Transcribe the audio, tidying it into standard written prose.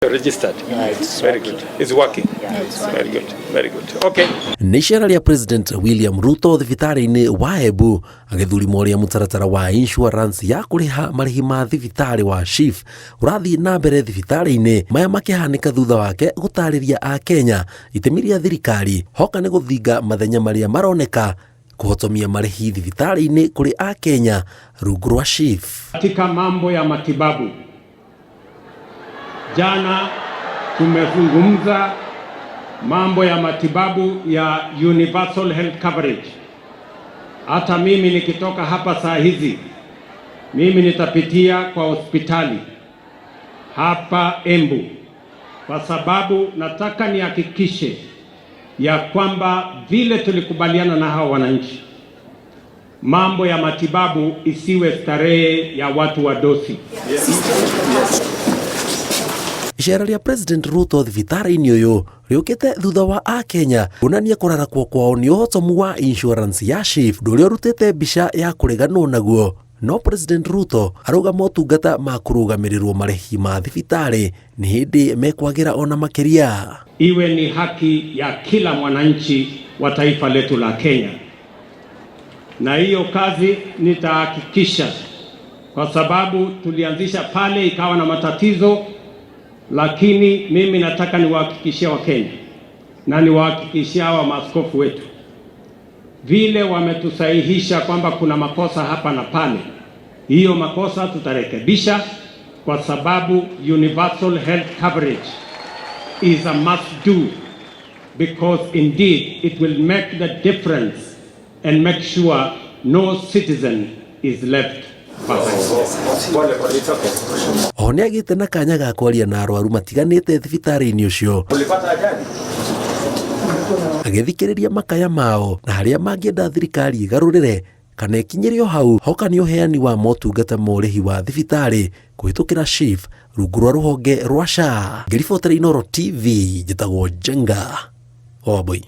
You're registered. Yeah, it's Very working. good. It's working. Yeah, it's Very good. Very good. Okay. Nĩ icera rĩa President William Ruto thibitarĩ-inĩ wa Embu agĩthurima ũrĩa mũtaratara wa insurance ya kũrĩha marĩhi ma thibitarĩ wa SHIF ũrathiĩ na mbere thibitarĩ-inĩ maya makĩhanĩka thutha wake gũtarĩria Akenya itemi rĩa thirikari hoka nĩ gũthinga mathenya marĩa maroneka kũhotomia marĩhi thibitarĩ-inĩ kũrĩ Akenya rungu rwa SHIF. Katika mambo ya matibabu, jana tumezungumza mambo ya matibabu ya universal health coverage. Hata mimi nikitoka hapa saa hizi, mimi nitapitia kwa hospitali hapa Embu, kwa sababu nataka nihakikishe ya kwamba vile tulikubaliana na hawa wananchi, mambo ya matibabu isiwe starehe ya watu wa dosi. Icera rĩa President Ruto thibitarĩ-inĩ ũyũ rĩũkĩte thutha wa Akenya kuonania kũrarakwo kwao nĩ ũhotomu wa insurance ya SHIF ũndũ ũrĩa ũrutĩte mbica ya kũreganwo naguo no President Ruto arauga motungata ma kũrũgamĩrĩrwo marĩhi ma thibitarĩ nĩ hĩndĩ mekwagĩra ona makĩria. Iwe ni haki ya kila mwananchi wa taifa letu la Kenya, na hiyo kazi nitahakikisha, kwa sababu tulianzisha pale ikawa na matatizo, lakini mimi nataka niwahakikishie Wakenya na niwahakikishie hawa maaskofu wetu vile wametusahihisha kwamba kuna makosa hapa na pale, hiyo makosa tutarekebisha, kwa sababu universal health coverage is a must do because indeed it will make the difference and make sure no citizen is left behind. Oho nĩagĩte na kanya ga kwaria na arwaru matiganĩte thibitarĩ-inĩ ũcio agĩthikĩrĩria makaya mao na harĩa mangĩenda thirikari ĩgarũrĩre kana ĩkinyĩre o hau hoka nĩ ũheani wa motungata ma ũrĩhi wa thibitarĩ kũhĩtũkĩra SHIF rungu rwa rũhonge rwa SHA. Ngĩribotera Inooro TV, njĩtagwo Njenga Wambui.